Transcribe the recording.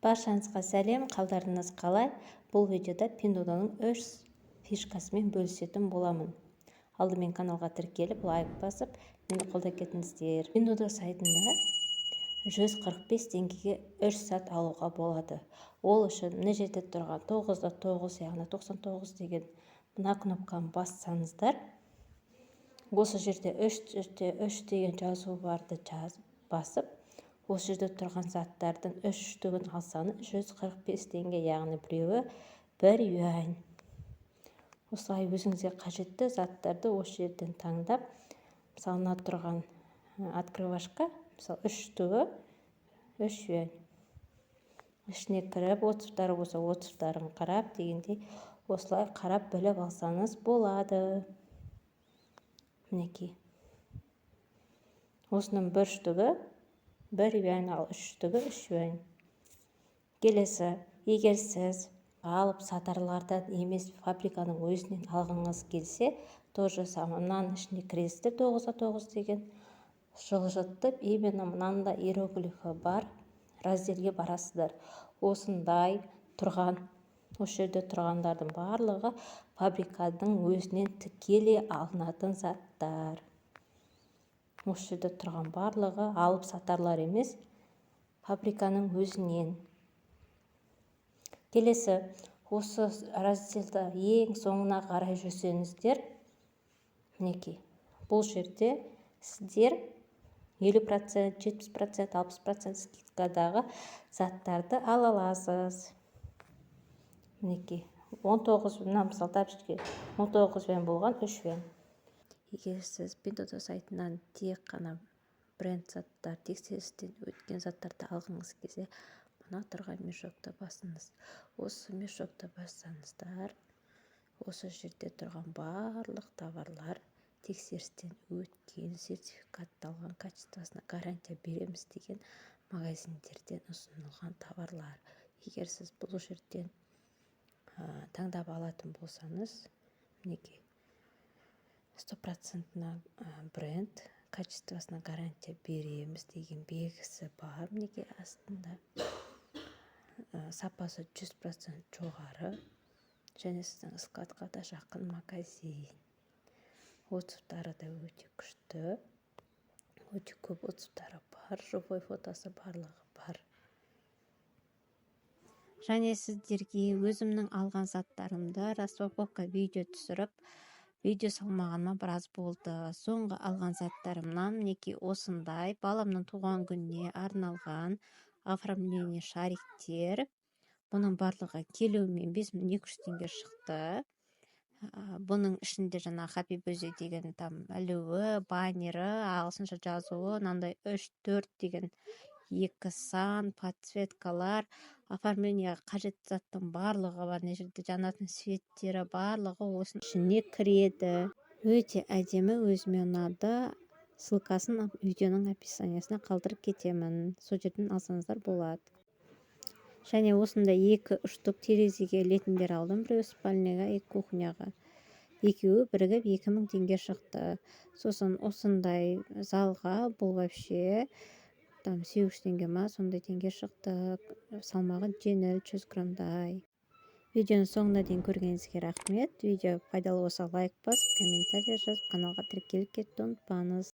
Баршаңызға сәлем! Қалдарыңыз қалай? Бұл видеода Пиндуодуоның үш фишкасымен бөлісетін боламын. Алдымен каналға тіркеліп, лайк басып, мені қолдап кетіңіздер. Пиндуодуо сайтында 145 теңгеге үш зат алуға болады. Ол үшін мына жерде тұрған 9 да 9, яғни 99 деген мына кнопканы бассаңыздар, осы жерде үш жерде үш деген жазу барды жазып басып, осы жерде тұрған заттардың үш штугін алсаңыз, 145 теңге, яғни біреуі 1 юань. Осылай өзіңізге қажетті заттарды осы жерден таңдап, мысалы, мына тұрған открывашка, мысалы, үш штугы 3 юань. Ішіне кіріп, отзывтары болса, отзывтарын қарап дегендей, осылай қарап біліп алсаңыз болады. Мінекей, осының бір штугы 1 юань, ал үш штугы 3 юань. Келесі, егер сіз алып сатарлардан емес, фабриканың өзінен алғыңыз келсе, то же самое, мынаның ішіне кіресіздер, 9 да 9 деген жылжытып, именно мынандай иероглифі бар разделге барасыздар. Осындай тұрған, осы жерде тұрғандардың барлығы фабриканың өзінен тікелей алынатын заттар. Осы жерде тұрған барлығы алып сатарлар емес, фабриканың өзінен. Келесі, осы разделді ең соңына қарай жүрсеңіздер, мінекей, бұл жерде сіздер 50%, 70%, 60% скидкадағы заттарды ала аласыз. Мінекей, 19, мына, мысалы, тапочки 19 юань болған, 3 юань. Егер сіз Пиндуодуо сайтынан тек қана бренд заттар, тексерістен өткен заттарды алғыңыз келсе, мына тұрған мешокты басыңыз. Осы мешокты бассаңыздар, осы жерде тұрған барлық товарлар тексерістен өткен, сертификатталған, качествосына гарантия береміз деген магазиндерден ұсынылған товарлар. Егер сіз бұл жерден таңдап алатын болсаңыз, мінекей, стопроцентно бренд, качествосына гарантия береміз деген белгісі бар. Мінекей, астында сапасы 100% жоғары және сіздің складқа да жақын магазин. Отзывтары да өте күшті, өте көп отзывтары бар, живой фотосы, барлығы бар. Және сіздерге өзімнің алған заттарымды распаковка видео түсіріп, видео салмағаныма біраз болды. Соңғы алған заттарымнан, мінекей, осындай баламның туған күніне арналған оформление шариктер. Бұның барлығы келуімен 5200 теңге шықты. Бұның ішінде жаңағы «Happy Birthday» деген там ілуі, баннері, ағылшынша жазуы, мынандай үш, төрт деген екі сан, подсветкалар, оформлениеға қажетті заттың барлығы бар. Мына жерде жанатын светтері, барлығы осының ішіне кіреді. Өте әдемі, өзіме ұнады. Ссылкасын видеоның описаниясына қалдырып кетемін, сол жерден алсаңыздар болады. Және осындай екі штук терезеге ілетіндер алдым, біреуі спальныйға и кухняға, екеуі бірігіп 2000 теңге шықты. Сосын осындай залға, бұл вообще там 800 теңге ма, сондай теңге шықты. Салмағы жеңіл, 100 граммдай. Видеоның соңына дейін көргеніңізге рахмет. Видео пайдалы болса, лайк басып, комментарий жазып, каналға тіркеліп кетуді ұмытпаңыз.